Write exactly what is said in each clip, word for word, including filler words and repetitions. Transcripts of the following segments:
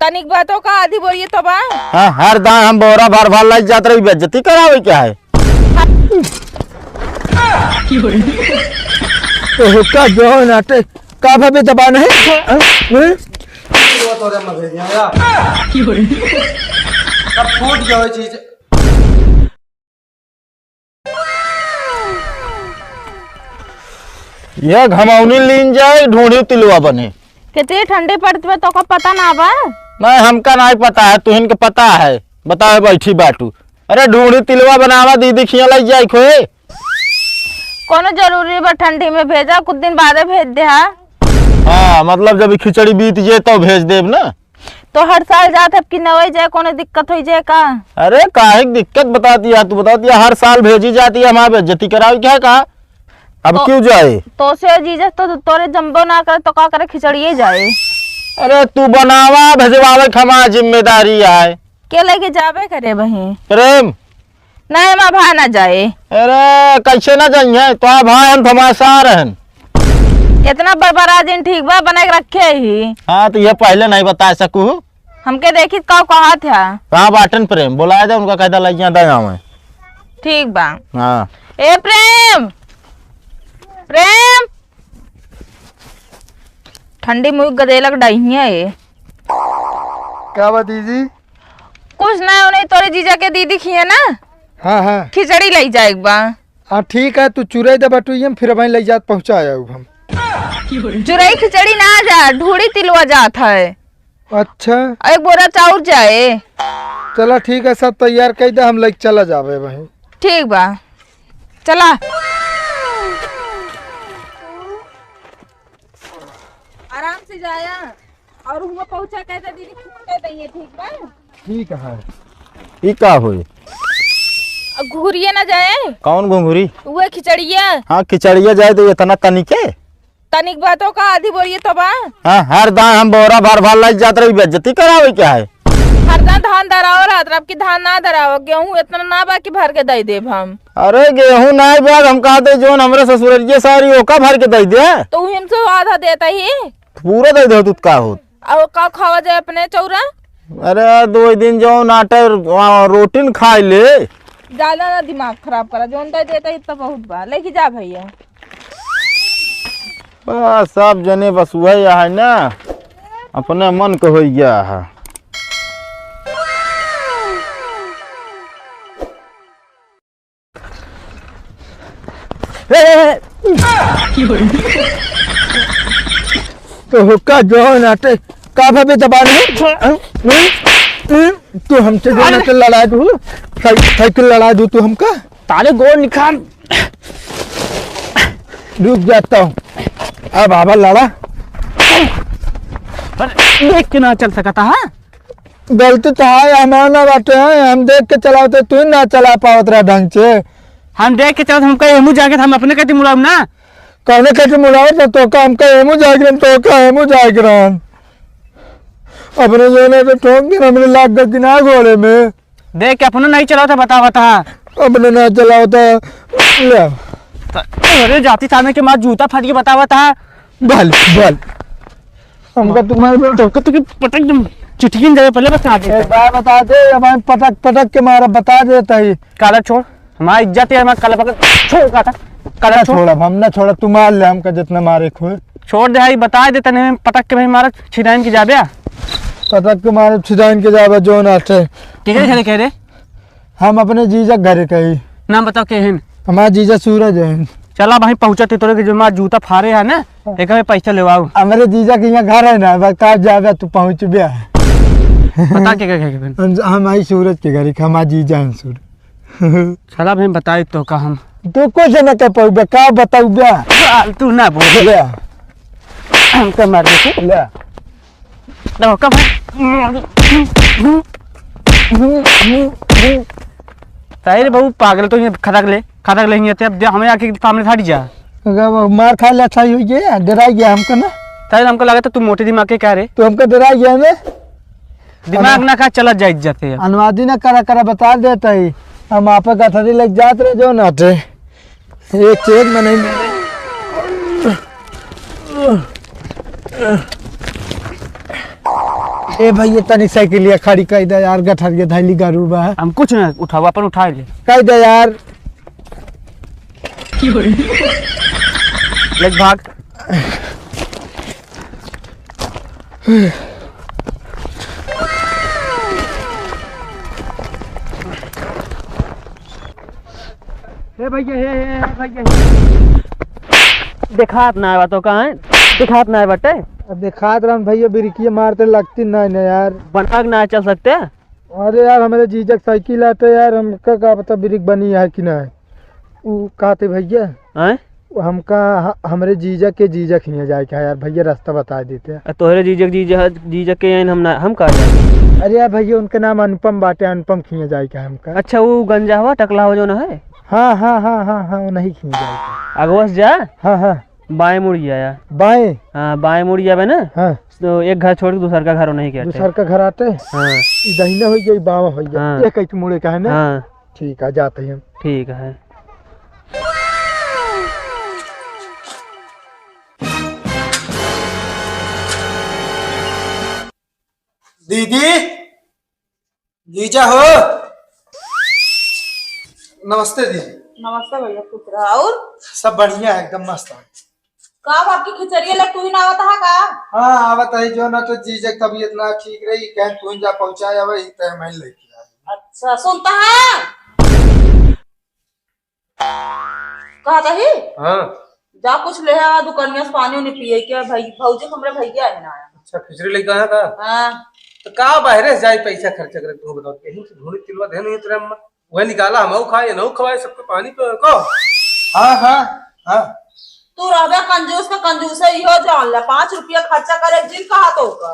तनिक बातों का आधी बोरिए तो बा। हाँ, हर दान हम बोरा भर भर लाइ जात रही, बेइज्जती करावे क्या है? ओहो, का जो नाटे, का भाभी दबान है? हाँ? हाँ? तब फूट जावे चीज। ये घमौनी लीन जाए, ढूंढी तिलवा बने। कितनी ठंडी पड़त बा, तोका पता ना बा? नहीं, हमका नहीं पता है, तुहिन के पता है। बतावे बैठी बाटू। अरे ढूंढी तिलवा बनावा, दीदी खिया लग जाए खोए। कोनो जरूरी बा ठंडी में भेजा, कुछ दिन बादे भेज दे हा। हाँ, मतलब जब ई खिचड़ी बीत जाए तो भेज देब ना। तो हर साल जात है कि नवई जाए, कोनो दिक्कत होई जाए का? अरे काहे के दिक्कत बताती है, तू बताती है हर साल भेजी जाती है, हमार बेइज्जती करावे क्या है का? अब तो, क्यों जाए? तो से जीजा तो तोरे जम्बो ना करे तो का करे, खिचड़िए जाए। अरे तू बनावा भेजवावे के हमार जिम्मेदारी है। के लेके जाबे करे बही? प्रेम। नहीं, हमार भाई ना जाए। अरे कैसे ना जाइए, तो भाई हम धमासार हन। इतना बड़बड़ा जिन ठीक बा, बना के रखे ही। हाँ तो ये पहले नहीं बता सकू। हमके देखी का कहत है? कहाँ बाटन प्रेम? बोलाए दे उनका, कह दे लइया दे आवे। ठीक बा। हाँ। ए प्रेम, प्रेम, ठंडी मुँह गदेलक डहिया ए। का बा दीदी? कुछ ना, उन्हें तोरे जीजा के दीदी खिए ना। हाँ, हाँ। खिचड़ी लई जाए के बा। हाँ, ठीक है, तू चुराई दे बटुइया में, फिर वहीं लई जात पहुँचा आऊ हम। चुराई खिचड़ी ना जा, ढूढ़ी तिलवा जात है। अच्छा। एक बोरा चाउर जाए। चला ठीक है, सब तैयार कर दे, हम लेके चला जावे भाई। ठीक बा, चला। आराम से जाया और हुआ पहुँचा कहते दीदी फोन कर दइए, ठीक बा? ठीक है। ई का होई? घुघुरिया ना जाए। कौन घुघुरी? उहे खिचड़िया। हाँ, खिचड़िया जाए तो इतना तनिके? तनिक बातों का आधी बोरिए तो बा। हाँ, हर दान हम बोरा भर भर लाइ जात रही, बेइज्जती करावे क्या है? हर दान धान दरावल रहत रहा, अब की धान ना दरावो, गेहूँ इतना ना बा कि भर के दे देब हम। अरे गेहूँ ना बा, हम कहते जोन हमरे ससुररिये सारी ओका भर के दे दे। तो उही हमसे आधा देता ही। पूरा दे दे तू का होत। और का खावा जाए अपने चौरा? अरे दो दिन जोन आटा रो-, रोटी न खाए ले। ज्यादा ना दिमाग खराब करा, जोन दे देता ही तो बहुत बा, लेके जा भैया। बस, सब जने बस उहे है ना, अपने मन के होइ गया है। ए, ए, ए। तो हुक्का जो नाटे, का भाभी दबान है? तू हमसे जो नाटे लड़ा दू, साइ-, साइकिल लड़ा दू तू हमका? तारे गोड़ निकाल। रुक जाता हूँ। अब आवा लड़ा। अरे, देख के ना चल सकता, हाँ? गलती तो है, हमार ना बाटे है, हम देख के चलावते, तू ही ना चला पावत रहा ढंग से। हम देख के चलत, हमका एमू जाके हम अपने कति मुड़ाउब ना। कौने कति मुड़ावत है, तो का हमका एमू जाए के रहन, तो का एमू जाए के रहन। अपने जो है तो ठोक के हमने लाग गए कि ना घोड़े में। देख के अपनो नहीं चलावत है, बतावत है। अपने ना चलावत है, ले। त-, अरे जाती सामने के मार जूता फाट के बतावत है। भल, भल। हमका तुम्हारे पे तो, तो, तो पटक दम, चिटकिन जावे पहले बता दे। एक बार बता दे, अब हम पटक, पटक के मारा, बता देता ही। काला छोड़, हमारी इज्जत है, हमारा काला पकड़, छोड़ का था, काला ना छोड़। छोड़ब, हम ना छोड़ब, तू मार ले हमका जितना मारे खोए। छोड़ दे, हाई बता दे, तने पटक के भाई मारा, छिदाइन की जाबे। पटक के मारे, छिदाइन के जाबे, जो ना थे। ठीक है, कह दे, कह दे। हम अपने जीजा के घरे कही। नाम बताओ के हन? हमारा जीजा सूरज है। चला भाई पहुँचा ते तोरे के जो हमार जूता फारे है ना, एक में पैसा लेवाऊ। हमरे जीजा के यहाँ घर है ना, बस का जाबे तू पहुँच बे। बता के, के, के, के? हम, हम आई सूरज के घरे, हमार जीजा हैं सूरज। चला भाई बताई तो का हम। तू कुछ न कह पाउबे, का बताउबे? फालतू ना बोल। ले। हमका मार दे। ले। तो का भाई? सही रे बाबू, पागल तो ये खटक ले, खटक ले, ये ते अब दे, हमें आके सामने हट जा। अगर वो मार खा ले, अच्छा ही हो गया, डरा गया हमको ना। सही हमको लगा था तू मोटे दिमाग के क्या रे? तू हमको डरा गया ना? दिमाग ना खा, चला जा इज्जत है। अनुवादी ना करा, करा, बता देता ही, हम आप गठरी लग जात रहे जो नाटे। एक चेक में नहीं। ए भैया, तनी साइकिलिया खड़ी कइ दे यार, गठरिया धइली गरू बा। हम कुछ ना उठावा, अपन उठा ले। कइ दे यार। ले भाग। हे भैया, हे, हे, हे भैया, हे। देखात ना आवा तो का है? देखात ना आवा बाटे? अब देखात रहन भैया, बिरिकिया मारते लगती ना, ना यार। बना के ना चल सकते? अरे यार, हमरे जीजा क साइकिल आटे यार, हमका का पता ब्रेक बनी है कि ना। उ कहते भैया, हैं? उ हमका, ह-, हमरे जीजा के जीजा खिया जाए के है यार, भैया रास्ता बता देते। आ, तोहरे जीजा के जीजा, जीजा के आइन हम ना, हम का जाने? अरे यार भैया, उनके नाम अनुपम बाटे, अनुपम खिया जाए के है हमका। अच्छा, उ गंजा हुआ टकला हो जो ना है? हाँ, हाँ, हाँ, हाँ, हाँ, वो नहीं खिया जाए के। अगवा से जा। हाँ, हाँ। बाएं मुड़ गया यार। बाएं? हाँ, बाएं मुड़ गया बे ना। हाँ। तो एक घर छोड़ के दूसर का घर नहीं क्या दूसर का घर आटे? हाँ। ई दहिना होइ गया, ई बावा होइ गया। हाँ। एक एक मुड़े का है ना? हाँ। ठीक है, जाते हैं हम। ठीक है। दीदी, जीजा हो। नमस्ते दीदी। नमस्ते भैया, खुश रहा। और? सब बढ़िया है, एकदम मस्त है। का बाप की खिचड़िया ले तू ही ना आवत हा का? हाँ, आवत है, जो ना तो जीजा की तबीयत ना ठीक रही, कहें तू ही जा पहुँचाए आवे, ही तय मैं लेके आए। अच्छा, सुनता है? कहत ही? हाँ। जा कुछ ले आवा दुकनिया से पानी उनी पिए के भाई, भौजी हमरे भैया है ना। अच्छा, खिचड़ी लेके आया का? हाँ। तो का बाहरे से जाई पैसा खर्चा करे, तू बताओ, यहीं से ढूंढी तिलवा देन, यहीं तेरे अम्मा। वह निकाला, हम खाए, न खवाए, सबको पानी पे को। हाँ, हाँ, हाँ। तू रहबे कंजूस का, कंजूस ही हो जान ले, पाँच रुपया खर्चा करे जिन कहा तो का।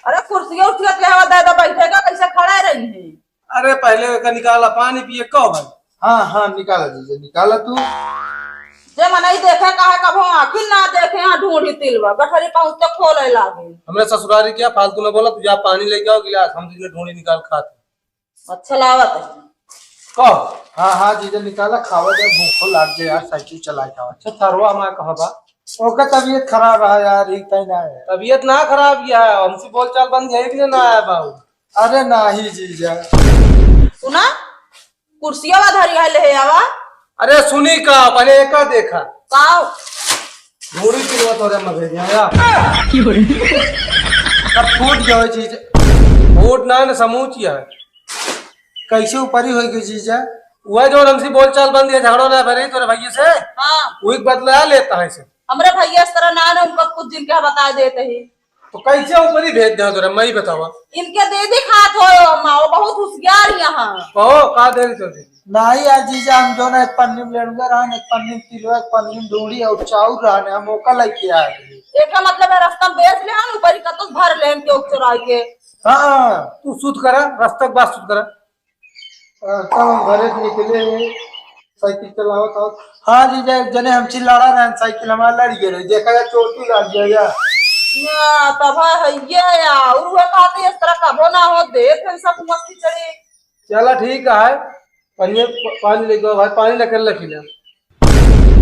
अरे कुर्सिया उठिया ले आवा, दादा बैठेगा कैसे, खड़ा रही है? अरे पहले का निकाला, पानी पिए को भाई। हाँ, हाँ, निकाला जीजा, निकाला तू। जे मनई देखे का है, कभो आँखी ना देखे, यहाँ ढूंढी तिलवा, गठरी पहुँचते खोले लागे। हमरे ससुरारी क्या फालतू ना बोला, तू जा पानी लेके आओ गिलास, हम तुझे ढूंढी निकाल खाते। अच्छा लावत है। कहो। हाँ, हाँ, जीजा निकाला, खावा जाए, भूखो लाग जाए यार, साइकिल चला के आवा। अच्छा, थरवा हमारा कहाँ बा? ओकर तबीयत खराब है यार, एक तय ना है। तबीयत ना खराब किया है, हमसे बोलचाल बंद है कि ना आया बाबू? अरे नाही जीजा। सुना, कुर्सिया वा धरी है, ले आवा। अरे सुनी का, पहले एका देखा। काव? घोड़ी की बात हो रहा मगर यहाँ। सब फूट गया वो चीज। फूट ना, न समूची है। कैसे ऊपरी होई गई जीजा? वह जो हमसे बोलचाल बंद है, झगड़ो ना भरे तोरे भैया से। हाँ। वही बदला लेता है इसे। हमरे भैया इस तरह ना, ना उनका कुछ दिन के बता देते ही। तो कैसे ऊपरी भेज दे तोरे, मैं ही बतावा। इनके दीदी खात हो अम्मा, वो बहुत होशियार यहाँ। कहो, का दे रही तोरे? नाही यार जीजा, हम जो ना एक पन्नी में लेणुआ रहन, एक पन्नी में तिलवा, एक पन्नी में ढूंढी और चाउर रहने, हम ओका लेके आए। एका मतलब है रास्ता में बेच ले हन, ऊपरी कतौ भर लेन के चुराई के। हाँ, तू सुध करा, रास्ता के बात सुध करा। आ, तब हम घरे से निकले, साइकिल चलावत आवत। हाँ जीजा, एक जने हमसे लड़ा रहन, साइकिल हमार लड़ गए रहे। देखा जा, चोटी लग गया या। ना, तब है, है ये या, और वह कहते इस तरह कबो ना हो, देख हम सब मस्ती चली। चला ठीक है, पानी, पानी लेके आओ भाई, पानी लेकर रखी ना।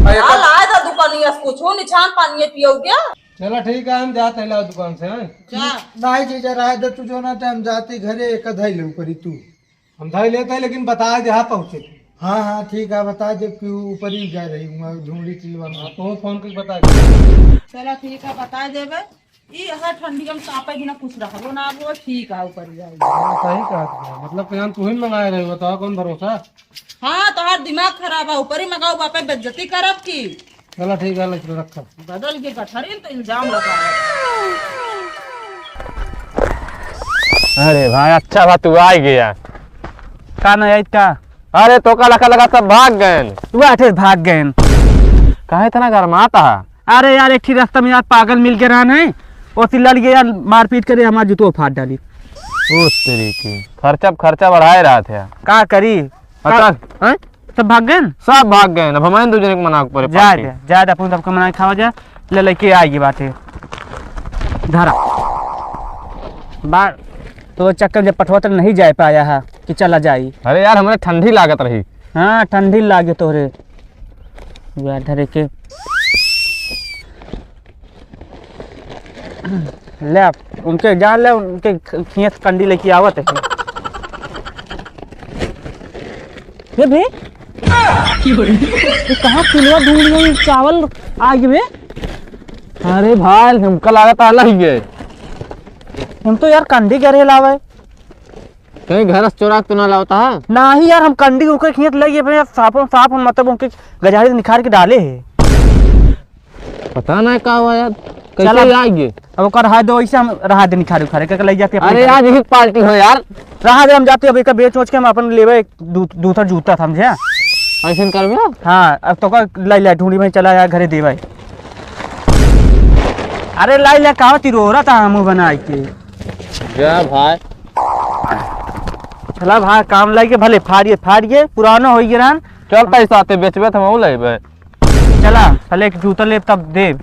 आ, एक हाँ, लाए था दुकानिया से कुछ, निछान पानी पियोगे? चला ठीक है, हम जाते हैं, लाओ दुकान से, हैं? जा। नाही जीजा, रहे दे तू जो ना, तो हम जाते घरे, एक धई ले ऊपरी तू। हम धई लेते हैं, लेकिन बता दे, हाँ पहुँचे। हाँ, हाँ, ठीक है, बता दे कि ऊपर ही जा रही हूँ, ढूंढी तिलवा में। हाँ, तो फोन करके बता दे। चला ठीक है, बता देबे। ई हर ठंडी में तापे बिना कुछ रहबो ना, वो ठीक है, ऊपर ही जाए। हाँ, सही कहा तुमने। मतलब कि हम तू ही मंगाए रहे, बताओ कौन भरोसा? हाँ, तोहार दिमाग खराब है, ऊपर ही मंगाओ, बापे बेइज्जती करब की? चला ठीक है, ले चलो, रखा। बदल के गठरी तो इल्जाम लगा। अरे भाई, अच्छा बा तू आ गया। का ना आई का? अरे तो का लगा लगा सब भाग गए। तू आठे भाग गए। काहे इतना गरमाता है? अरे यार, एक ठी रास्ता में यार पागल मिल के रहन है, ओसी लड़ गया यार, मारपीट करे हमार जूतो फाड़ डाली। ओ तेरी की, खर्चा खर्चा बढ़ाए रहा थे। का करी? अच्छा। का-, हैं? सब भाग गए? सब भाग गए। अब हमारे दो जने के मना के पड़े जाए पार्टी। दे, जाए दे, अपन सबके मना के खावा जा। ले लेके आई ये बात है। धरा। बा-, तो चक्कर जब पठवा तो नहीं जाए पाया है कि चला जाई। अरे यार, हमारे ठंडी लागत रही। हाँ, ठंडी लागे तोहरे। यार, धरे के। ले, उनके जान ले, उनके खेत कंडी लेके आवत है। ये भी? ये कहाँ किलोआ ढूंढ लिया, ये चावल आ गए बे? अरे भाई, हमका लागत आला ही है। हम तो यार कंडी गरे लावे। कहीं घर से चोरा के तो ना लावता है? नाही यार, हम कंडी उनके खेत लगे पे साफ साफ, मतलब उनके गजारी निखार के डाले है। पता ना का हुआ यार, चल कैसे अब, आ गए? अब ओकर रहा दो, ऐसे हम रहा दे निखार उखारे के ले जाते अपने अरे घर। यार, यही पार्टी हो यार। रहा दे, हम जाते अब एक बेच उच के हम अपन लेवे दू-, दूसर जूता, समझे? ऐसन करबे? हाँ, अब तो का लाई लाई ढूंढी भाई, चला यार घरे दे भाई। अरे लाई लाई, कहाँ ती रोहरा था हमू बनाए के। जा भाई। चला भाई, काम लागे भले फाड़िए, फाड़िए, पुराना हो गया रहन। चल पैसा आते बेचबे तो हम लेबे। चला, भले एक जूता लेब तब देब।